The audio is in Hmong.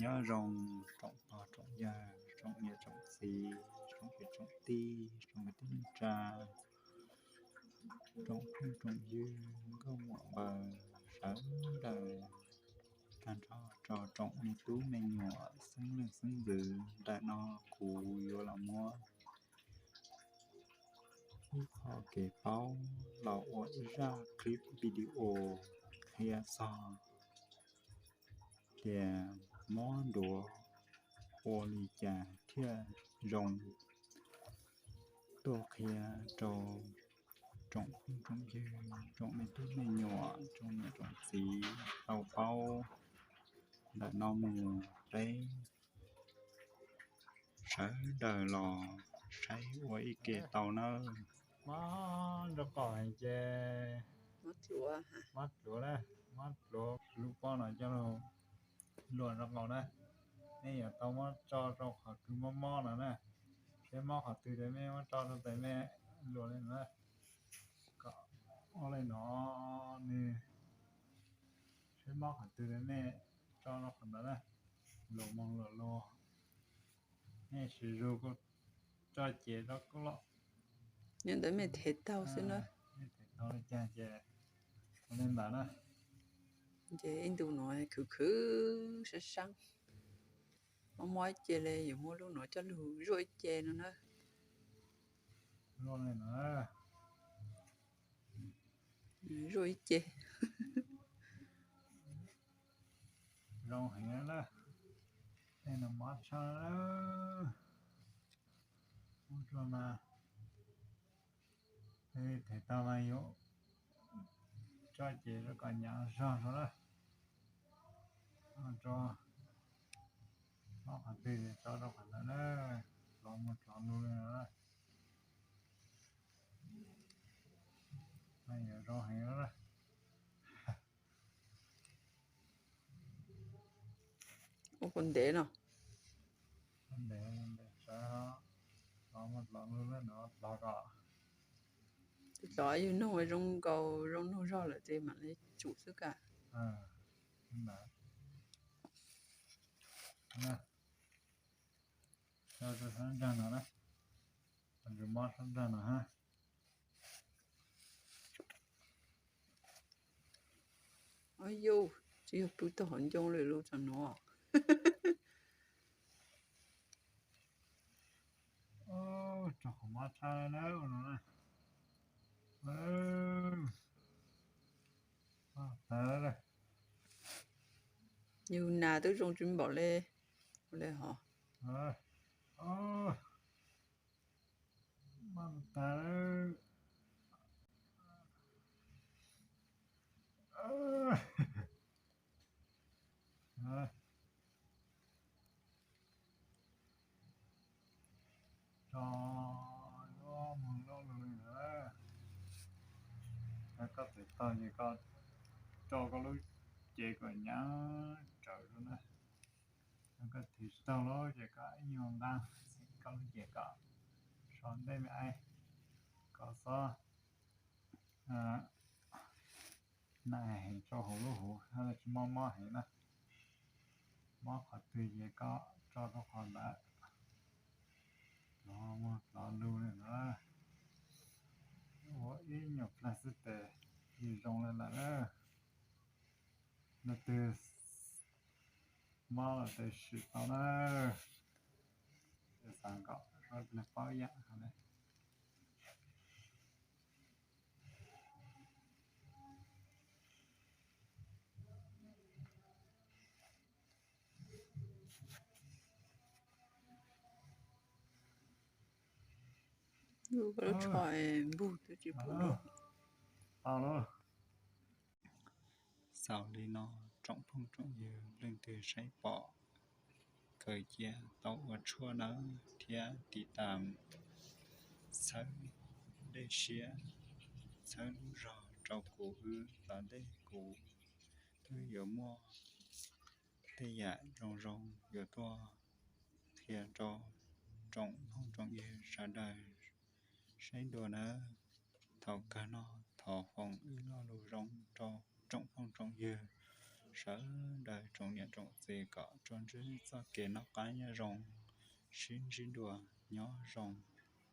Nyob zoo tsoom pog tsoom yawg, tsoom niam tsoom txiv, tsoom kwv tsoom tij, tsoom kwv tij neej tsa, tsoom phooj tsoom ywg, nkauj muam npawg sawv daws, tag nrho rau tsoom me tub me nyuam xeeb leej xeeb ntxwv. Ntawm no kuv yuav los muab ib qho kev paub los ua ib zaj clip video qhia txog tias mob nduav ua li cas thiaj zoo, tuaj qhia rau tsoom phooj tsoom ywg, tsoom me tub me nyuam, tsoom niam tsoom txiv tau paub. Ntawm no mus peb sawv daws los saib ua ib ke tau nawb. Mob nraub qaum ces mob pluav na, mob pluav lub pob no coj lug luam nraub qaum na. Nej yuav tau muab tso rau qhov kws mob mob no na. Seb mob qhov twg ces mej muab tso rau tes mej luam li no na. Kom ua li no, nws seb mob qhov twg ces mej tso rau qhov ntawd na. Luam moog luam lug, nej siv zug kuj tso ces rau kuj los. Yog ntawd mej thev taug xwb na. Mej thev taug li cas ces ua li ntawd na. Ces ib ntu nuav khwv khwv sab sab, mob mob ib ce li yuav muab lub nuav coj lug zuaj ib ce no na. Zuaj li no. Zuaj ib ce. Zoo heev na. Tej no mob tshaj. Ua tsuag mas, thev taug mas yuav tso ces rau kom hnyav zog rau na. Tso, mob qhov twg tso rau qhov ntawd na. Hlov mus hlov lug li no na. Yuav zoo heev na. Ua kuv ntev no. Ntev, ntev sawv, hlov mus hlov lug li no hlov kom, hlov yug noog zoo nkaus zoo noog zog lawm ces mam li tsum xwb ka. Tso rau sab nrag no na, tso mob sab nrag no hab. Au yus, tsis yog pw tau hauv ncoo lawm lub tsam no. Tso qhov mob tshaj na no na. Yus nas twb zoo tsis npaum li, li hov. Mob tag lawm. Tso lub mus lub lug li ntawd. Koj thev taug ces koj tso koj lub cev kom hnyav tsawv rau na. Koj thev tsis taug lawm ces koj ib nyuag nqaa koj lub cev kom so ntej me aib, kom xob na heev rau hauv lub huv, tsis mob mob heev na. Mob qhov twg ces koj tso rau qhov ntawd. Hlov mus hlov lug li ntawd. Ua ib nyuag plag xwb tes zoo li lawm na. Leej twg mob los tes sim tau na. Xav kom sawv daws paub yam hov ne. Lub tsho es npug twb tsis pum lub. Xaus li no, tsoom phooj tsoom ywg leej twg saib pom, kawg cia tau ua tshuaj nawb thiab tiv tam, txhawb dej siab, txhawb lub zog rau kuv wb, tom ntej kuv twb yuav muaj tej yam zoo zoo yuav tuaj qhia rau tsoom phooj tsoom ywg sawv daws saib dua nawb. Thaum kawg no thov foom ib lo lus zoo rau tsoom phooj tsoom ywg sawv daws tsoom niam tsoom txiv kom tsuas ntsib txoj kev noj qab nyob zoo, sib ntsib dua, nyob zoo.